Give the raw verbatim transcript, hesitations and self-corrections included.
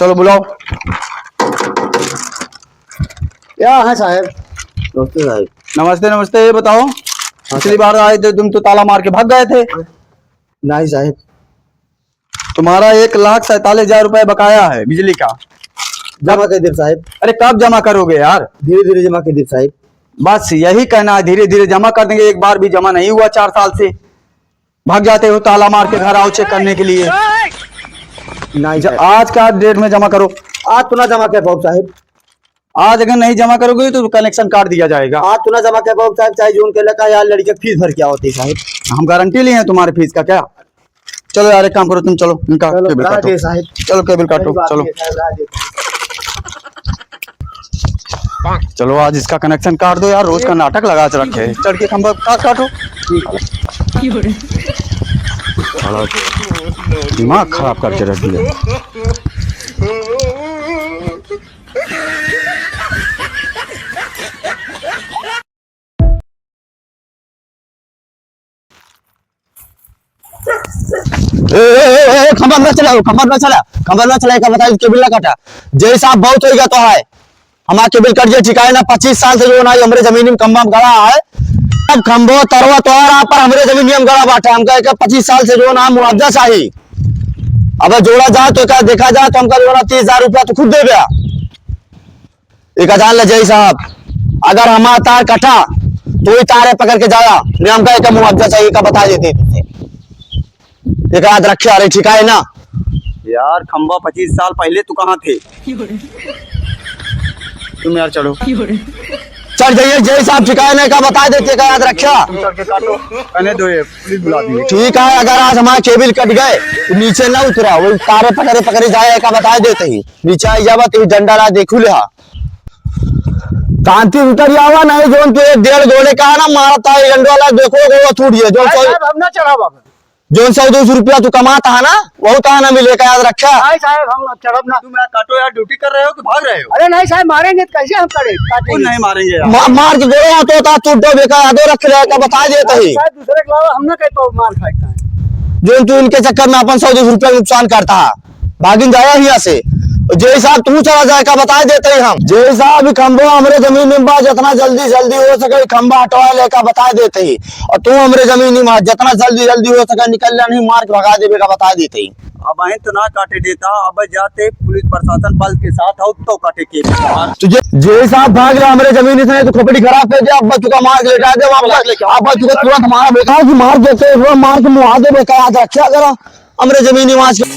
चलो बुलाओ। क्या है साहब? नमस्ते साहब। नमस्ते, नमस्ते। ये बताओ, हाँ पिछली साहब। बार आए थे तुम तो ताला मार के भाग गए थे। नहीं साहब। तुम्हारा एक लाख सैंतालीस हजार रुपए बकाया है बिजली का। जमा कर देब साहब। अरे कब जमा करोगे यार? धीरे धीरे जमा कर देब साहब। बस यही कहना है, धीरे धीरे जमा कर देंगे। एक बार भी जमा नहीं हुआ चार साल से। भाग जाते हो, ताला मार के घर आओ चेक करने के लिए। नहीं ज-, साहब। आज का डेट में जमा करो। आज तो ना जमा कर पाओ साहब। आज अगर नहीं जमा करोगे तो कनेक्शन काट दिया जाएगा। आज तो ना जमा कर पाओ साहब, चाहे जौन के लगा यार, लड़के फीस भर के आओ थे साहब। हम गारंटी लिए हैं तुम्हारे फीस का क्या? चलो यार, एक काम करो, तुम चलो, इनका चलो, केबल रहा काटो। दे साहब। चलो, केबल काटो, सही बात चलो। है साहब, रहा दे। चलो, आज इसका कनेक्शन काट दो यार, रोज का नाटक लगा के रखे है। चढ़ के खंभा का-, काटो। साला दिमाग खराब करके रख दिया। ए, ए, ए, ए, खंभा ना चलाओ, खंभा ना चला, खंभा ना चला, एका बताई, केबल ना काटा। जय साहब, बहुत होइगा तो है, हमार केबल कट गया, ठिकाए ना, पच्चीस साल से जौन है हमरे जमीन में खंभा में गड़ा है। अब खंभो तरवा तोहरा पर हमरे जमीन में गड़ा बाटे, हमका एका पच्चीस साल से जौन है मुआवजा चाही। अब जोड़ा जाए तो का देखा जाए तो हमका जौन है तीस हजार रुपया तो खुद देबे। एका जान ले जय साहब, अगर हमार तार कटा तो वही तारे पकड़ के जाया, नहीं हमका एका मुआवजा चाहिए, एका बता देते तुझसे। एका याद रखे, अरे ठिकाए ना। यार खंभा पच्चीस साल पहले तू कहाँ थे? तुम यार चढ़ो। चढ़ जाइए जय साहब, ठिकाए ना, एका बता देते, एका याद रखे। तुम चढ़ के काटो, कहने दो ये पुलिस बुला दी। ठीक है, अगर आज हमारा केबल कट गए तो नीचे ना उतरा, वही तारे पकड़े पकड़े जाए, एका बता देते ही। नीचे आई जावा तो डंडा ला देखू ले हा। तांती उतर जावा, नहीं जौन तू एक डेढ़ गोले का है ना मारता है डंडा वाला, देखो गोला टूट गया। जौन अरे सौ, साहब, हम ना चढ़ावा। जौन सौ दो सौ रुपया तू कमाता है ना, वहू ता ना मिले का याद रखा। नहीं साहब, हम अब चढ़ब ना। तुम यार काटो यार, ड्यूटी कर रहे हो कि भाग रहे हो? अरे नहीं साहब, मारेंगे तो कैसे हम करें, काटेंगे? नहीं मारेंगे यार। मा-, मार के गोला तो ता टूट दो बेका, यादो रख ले का बता देता ही। साहब, दूसरे के अलावा हम ना कहीं तो मार खाए का है। जौन तू इनके चक्कर में अपन सौ दो सौ रुपया नुकसान करता है। भागिन जाया हियाँ से। जय साहब, तू चला जाए का बताए देते ही हम। जय साहब, ई खंभा हमरे जमीन में बा, जितना जल्दी जल्दी हो सके ई खंभा हटवा ले का बताए देते ही। और तू हमरे जमीन में बा, जितना जल्दी जल्दी हो सके निकल जा, नहीं मार के भगा देबे का बताए देते ही। अब अहें तो ना काटे देता, अब जाते पुलिस प्रशासन बल के साथ आओ तो काटे के। तो जे, जय साहब भाग रहा हमरे जमीन से, नहीं तो खोपड़ी खराब कर दे, अब तुका मार के लेटा दे, अब, अब तुका तुरंत मार बेटा कि मार देते, मार के मुआ देबे का याद रखा करा। हमरे जमीनी मास के